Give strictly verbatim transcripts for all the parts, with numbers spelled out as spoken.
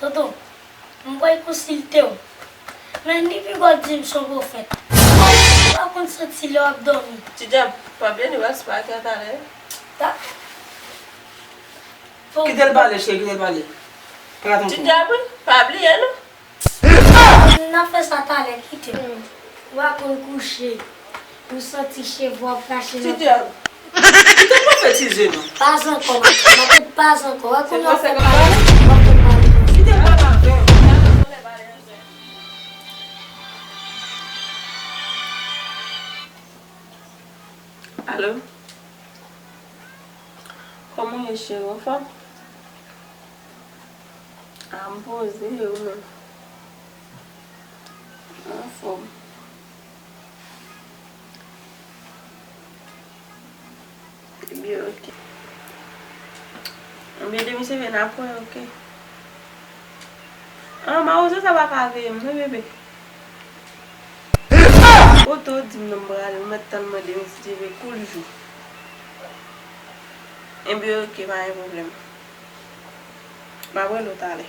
Tonton, m pral konsilte w. Men ni piga w di m se yon pwofèt. Ou pa konn santi lè w ap dòmi. Ti dyab, pa bliye nou pral spa a talè. Dakò. Kite l pale, cheri, kite l pale. Pa tonton. Ti dyab, wi, pa bliye, non. N ap fè sa talè, kite m. Ou pa konn kouche. Ou santi cheve w ap rache nan. Ti dyab. Kite pwofetize non. Pas ankò, matant, matant, pas ankò. Wè kounye a w ap fè pale, w ap fè pale. Kite l pale avè w. Alo? Kòman w ye, cheri? Anfòm? A, m poze, e ou menm? Anfòm. Ebyen, oke. Ebyen, demen se vin apre, oke. An, mawozo sa pa ka veye m, non, bebe. Kote w di m non m prale, ou mèt tann mande m si Dye vle kou l jou. Ebyen, oke, pa gen pwoblèm. M ap rele w talè.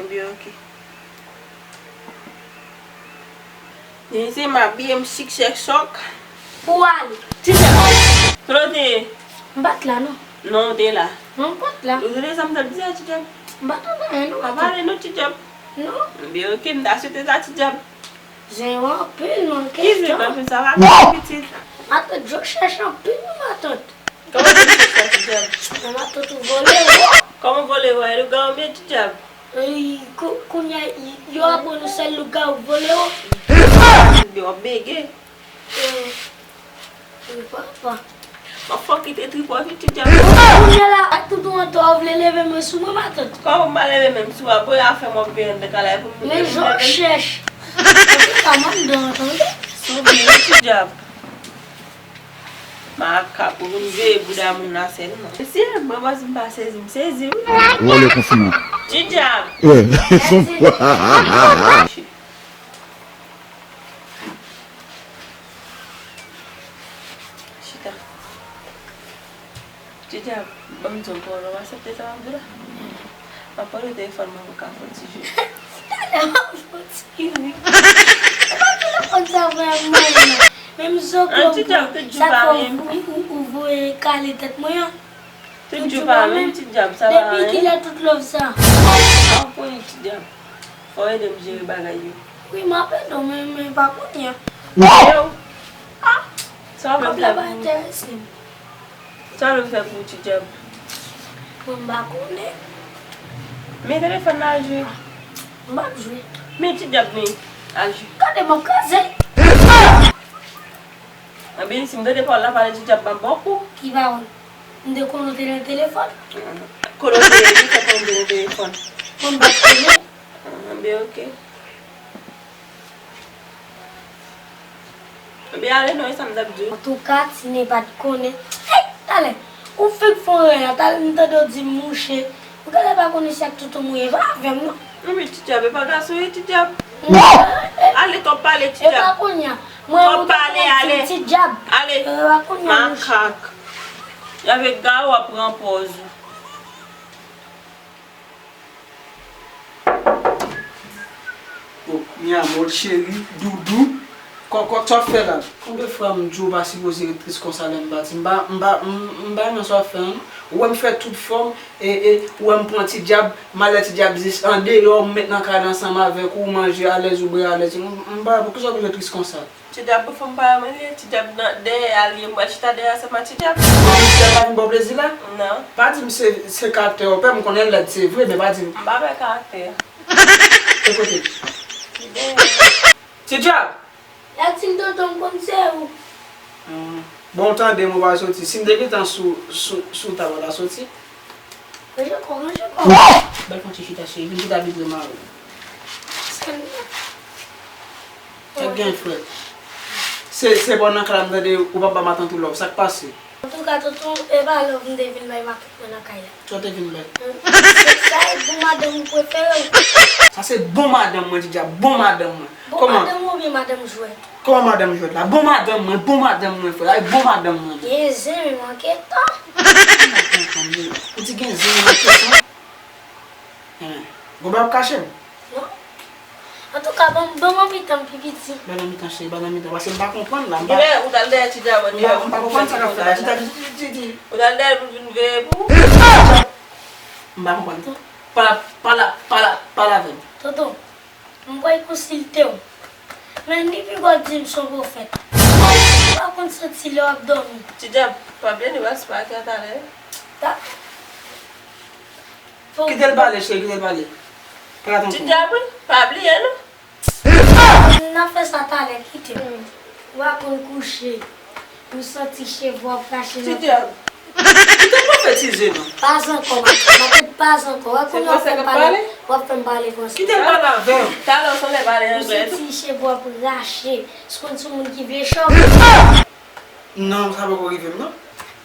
Ebyen, oke. Demen se m abiye m chik chèk chòk. Pou w ale. Ti dyab. Kote w te ye? M pa t la, non. Non, w te la. Non, m pa t la. Ou tande sa m t ap di a, ti dyab? M pa tande anyen, non, matant. Pa pale, non, ti dyab. Non. Ebyen, oke, m ta swete sa, ti dyab. Zen yo anpil, non, kesyon. Ki zen anpil, sa va byen, pitit. Matant, yo chèche anpil, non, matant. Kòman w te chèche sa, ti dyab? Nan matant ou vole, wo. Kòman vole, wo? E lougawou m ye, ti dyab? Ey, kou-, kounye a, y-, yo aprann ou sèl lougawou k vole, wo. Yo ap bege. Eh, wi, papa. Mwen fòk kite tripòt, wi, ti dyab. Kounye a la, ak toutou an to, ou vle leve men sou mwen, matant? Kòman m a leve men m sou a? Bon, afè m ap veye anndan kay la, e pou m leve men. Men jan w chèch. Antouka, m anndan an, tande. Sou byen, wi, ti dyab. Makak, ou vin veye bouda moun la sèlman. Si e mwen, mwen, si m pa sezi, m sezi, wi. Vòlè konfime. Ti dyab. Eh, son pwa. Chita. Ti dyab, ban m di w, ou aksepte sa m ap di w la? M ap pran telefòn mwen pou ka fè yon ti jwe. Talè m ap fè yon ti jwe. Ou pa telefòn sa vrèman, non. Menm zoklo m pran, sa fè ou, ou, ou voye kale tèt mwen an. Tout jou pa menm, ti dyab, sa pa anyen. Depi kilè tout love sa? A w konnen, ti dyab. Fò w ede m jere bagay yo. Wi, m ap ede w, men, men pa kounye a. Yo! Ah! Sa w vle m fè pou ou? Sa w vle m fè pou ou, ti dyab? Mwen, m pa konnen. Men telefòn nan al jwe. M p ap jwe. Men ti dyab, men al jwe. Gade, m ap kraze. Anben, si m tande pawòl la, pale ti dyab, m ap ba w kou. Ki pawòl? M te konnen w te nan telefòn. Konnen w te, ki fè konnen m te nan telefòn? Mwen, m pa t konnen. Anben, oke. Anben, ale non, e sa m t ap di w. Antouka, Tine pa t konnen. Ey, talè, ou fenk fè yon rè la, talè m tande w di m mouche. Ou genlè pa konnen si ak toutou m ye, pa avè m non. Anben, ti dyab, e pa gason ye, ti dyab. Non. Ale, twòp pale, ti dyab. E pa kounye a. Mwen, ou te konnen ti dyab. Ale. E pa kounye a, mouche. Makak. Y ap gade w ap pran pòz ou. Oh, mi amor, cheri, doudou, kòkòt, sa w ap fè la? Konbyen fwa m di w pa sipoze ret tris konsa lè m pati? M pa, m pa, m, m pa renmen sa w ap fè an. Ou wè m fè tout fòm, e, e, ou wè m pran ti dyab, m ale ti dyab jis andeyò, m met nan kay la ansanm avèk ou, ou manje alèz, ou bwè alèz. M, m pa, poukisa w bezwen tris konsa? Ti dyab, fò m pa renmen li, ti dyab nan dèyè a li ye, m pral chita dèyè a sèlman ti dyab. Ti dyab pa vin ba w plezi la? Non. Pa di m se, se karaktè w pè, m konnen lèd se vre, men pa di m. M pa pè karaktè. E kote l? Li dèyè. Ti dyab! Lè di l tonton m konn se ou. Hmm. Bon, w tande m, ou pa soti. Si m te gentan sou, sou, sou tab, w ta soti? Ranje kò, ranje kò. Bèl fon ti chita, cheri. Vin chita pi pre mari w. Sa k gen, frè? Se, se bò nan kay la m tande ou pa ba matant ou love. Sa k pase? Antouka, tonton, e pa love m te vin bay matant mwen nan kay la. Sa w te vin bay? Hmm. Se, sa e bon madanm ou prefere w. Sa se bon madanm mwen, ti dyab, bon madanm mwen. Bon madanm ou oubyen madanm jwèt? Kòman madanm jwèt la? Bon madanm mwen, bon madanm mwen, frè. Ay, bon madanm mwen. Gen zen, men manke tan. Ou di gen zen, men manke tan. Gon bagay w ap kache m? Non. Antouka, ban ban m anvi tan m pi piti. Ba nan mitan, cheri, ba nan mitan. Paske m pa konprann la. M pa, Mwen, ou t al dèyè Ti Djab, m pa, m pa konprann sa k ap fèt la. Ti Djab, ti, ti, ti, ti. Ou t al dèyè l pou l vin veye pou ou? M pa konprann. Pale, pale, pale, pale avè m. Tonton, m pral konsilte w. Men li pi gwo di m se yon pwofèt. Ou pa konn santi lè w ap dòmi. Ti Djab, pa bliye nou pral spa ak talè. Ta- Kite l pale, cheri, kite l pale. Pale tonton. Ti Djab, wi, pa bliye non. N ap fè sa talè, kite m. Ou pa konn kouche. Ou santi cheve w ap rache nan. Ti Djab. Kite l pwofetize non. Pas ankò, ma, ma tout pas ankò. Wè kounye a w ap fè m pale, w ap fè m pale fransè. Kite l pale avè m. Talè w sanble pale anglè tou. Ou santi cheve w ap rache. Se konn sou moun ki vye chòf. Non, sa poko rive m non.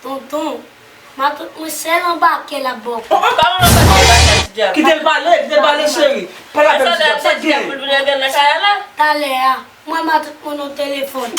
Tonton, matant mwen sèl anba kè l ap ba w. Oh, oh. Kòman w fè anba kè Ti Djab? Kite l pale, kite l pale, cheri. Pale avè m, Ti Djab, sa k genyen? Talè a, mwen matant mwen nan telefòn.